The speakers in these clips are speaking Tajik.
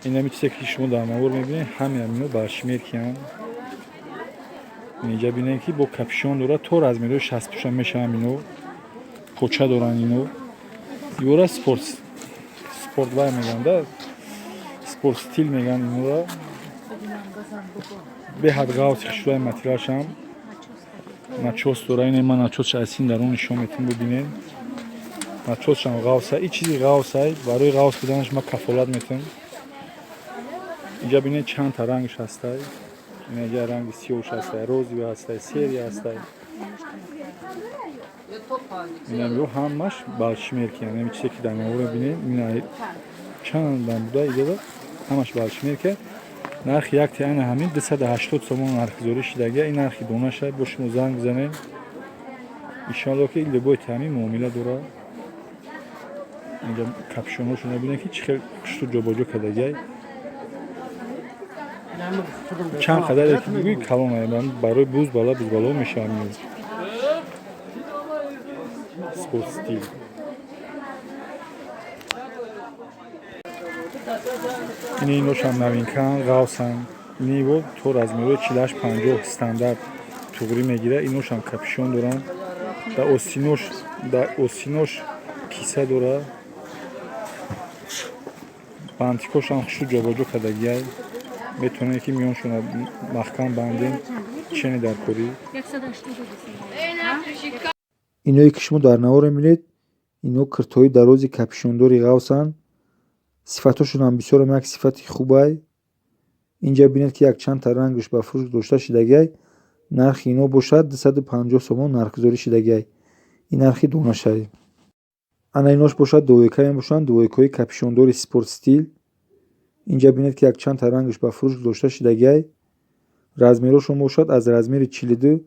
Инами чизе, ки шумо дар навор мебинед, ҳамаи ҳамино баршмеркиянд. Инҷа бинед, ки бо капюшон дорад, то размерҳои 60 пӯша мешаванд ино. Поча доранд ино. Ибора спорт вай мегӯянд да, спорт стиль мегӯянд инора. Беҳад ғафси хушрӯи материалшам, начёс дора. Ине ман начёсша аз син дарун нишон метавон, бибинед. Начёсшам ғафса, и чизи ғафсай, барои ғафс буданаш ман кафолат метавам. Инҷа бинед, чандта рангш ҳастай. Инҷа ранги сиёҳш ҳастай, розовый ҳастай, серый ҳастай. Инамиро ҳамаш баршмерки. Ами чизе, ки дар навор мебинед, ина чанд буда иҷода, ҳамаш баршмерка. Нархи якти ана ҳамин 280 сомон нархгузорӣ шидагия. Ин нархи донаша. Бо шумо занг бизанед, иншоалло, ки любой таъмин муомила дорад. Инҷа капюшонҳошро бинед, ки чӣ хел хушту ҷобаҷо кардагиай. Чанд қадаре ки бигӯй, калон барои буз бала, бузбало мешавад. Спорт стиль. Ини иношам новинкаан, ғафсанд. Ини то размерҳои 48-50 стандарт туғрӣ мегирад. Иношам капюшон доранд, дар остинош киса дорад, бантикошам хушу ҷобаҷо кардагиай. Метавонед, ки миёншона маҳкам бандем, чени дар корӣ. Иное, ки шумо дар навор мебинед, ино киртҳои дарози капюшондори ғафсанд. Сифатҳошонам бисёрам як сифати хубай. Инҷа бинед, ки якчандта рангаш ба фурӯш гузошта шидагиай. Нархи ино бошад 250 сомон нархгузорӣ шидагиай. Ин нархи донашай. Ана инош бошад, двойка мебошанд, двойкаҳои капюшондори спорт стиль. Инҷа бинед, ки якчандта рангаш ба фурӯш гузошта шидагиай. Размерҳошон бошад аз размери 42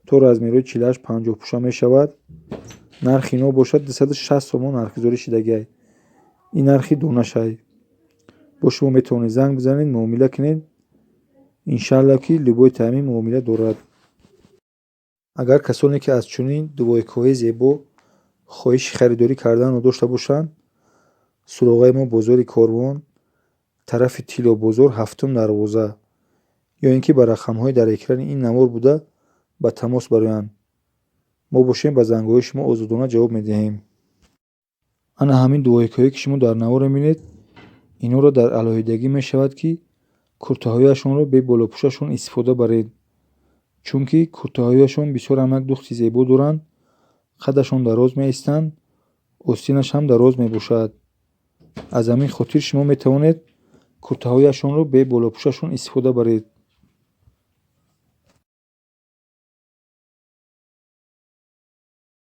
то размерҳои 48-50 пӯша мешавад. Нархи ино бошад 260 сомон нархгузорӣ шидагиай. Ин нархи донашай. Бо шумо метавонед занг бизанед, муомила кунед. Иншаалло, ки любой таъмин муомила дорад. Агар касоне, ки аз чунин двойкаҳои зебо хоҳиши харидорӣ карданро дошта бошанд, суроғаи мо: бозори Корвон, тарафи Тиллобозор, ҳафтум дарвоза, ё ин ки ба рақамҳои дар экрани ин навор буда ба тамос бароянд. Мо бошем, ба зангҳои шумо озодона ҷавоб медиҳем. Ана ҳамин двойкаҳое, ки шумо дар навор мебинед, инҳоро дар алоҳидагӣ мешавад, ки куртаҳояшонро бе болопӯшашон истифода баред, чунки куртаҳояшон бисёр ҳам як духти зебо доранд, қадашон дароз меистанд, остинаш ҳам дароз мебошад. Аз ҳамин хотир шумо метавонед куртаҳояшонро бе болопӯшашон истифода баред.